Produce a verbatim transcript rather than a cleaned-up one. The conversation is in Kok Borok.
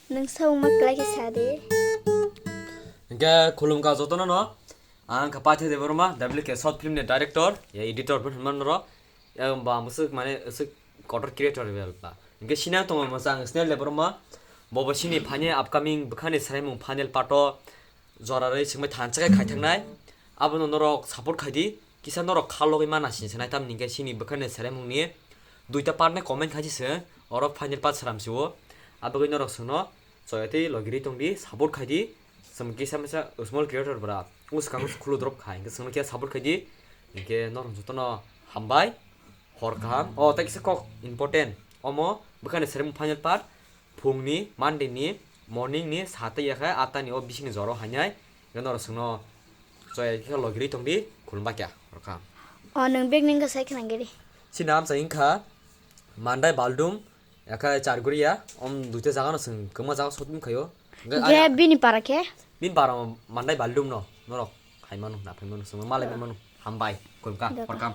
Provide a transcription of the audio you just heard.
Nwng samung ma kwlai khe sa di. Hingke khulumkha jotono no. Ang kha Pathe Debbarma, W K short film ni director, ya editor pun hwnma norok. Ya ba musuk mane usuk kotor creator bel ba. Hingke sina tongo masa ang Snell Debbarma. Bobo sini phani upcoming bwkhani saraimung final part o jora rwi singbai thansa khe khaithaknai. Abono norok support khaidi. Kisa norok khalogwi mana sini sanai tamni hingke sini bwkhani saraimungni duita part ni comment khaisi se. Oro final part sram si o. Abagwi norok songno choyatwi logirwi tongdi, support khaidi. Chwng kisa misa small creator bra. Uskang khulu drop khai, hingke chwngno khe support khaidi. Hingke norok jotono hambai. Hor kaham. O, tei kisa kok important. Omo bwkhani serem final part. Phungni, Monday ni, morning ni, sata yakha, atta ni o bising ni joro hainai. Hingke norok chwngno choya khe logirwi tongdi, khulumba kya. Hor kaham. O, nwng bag ningka sai khna giri. Sinam sa wngkha, Mandai Baldum, Yakha Charguriya, om duita jaga no chwng kwma jaga shot wngkhayo. Hingke Ge ani bini para khe? Bini para Mandai Baldum no, norok hai manu, na phai manu, chwng malai manu, hambai, khulumkha, Doka. Hor kaham.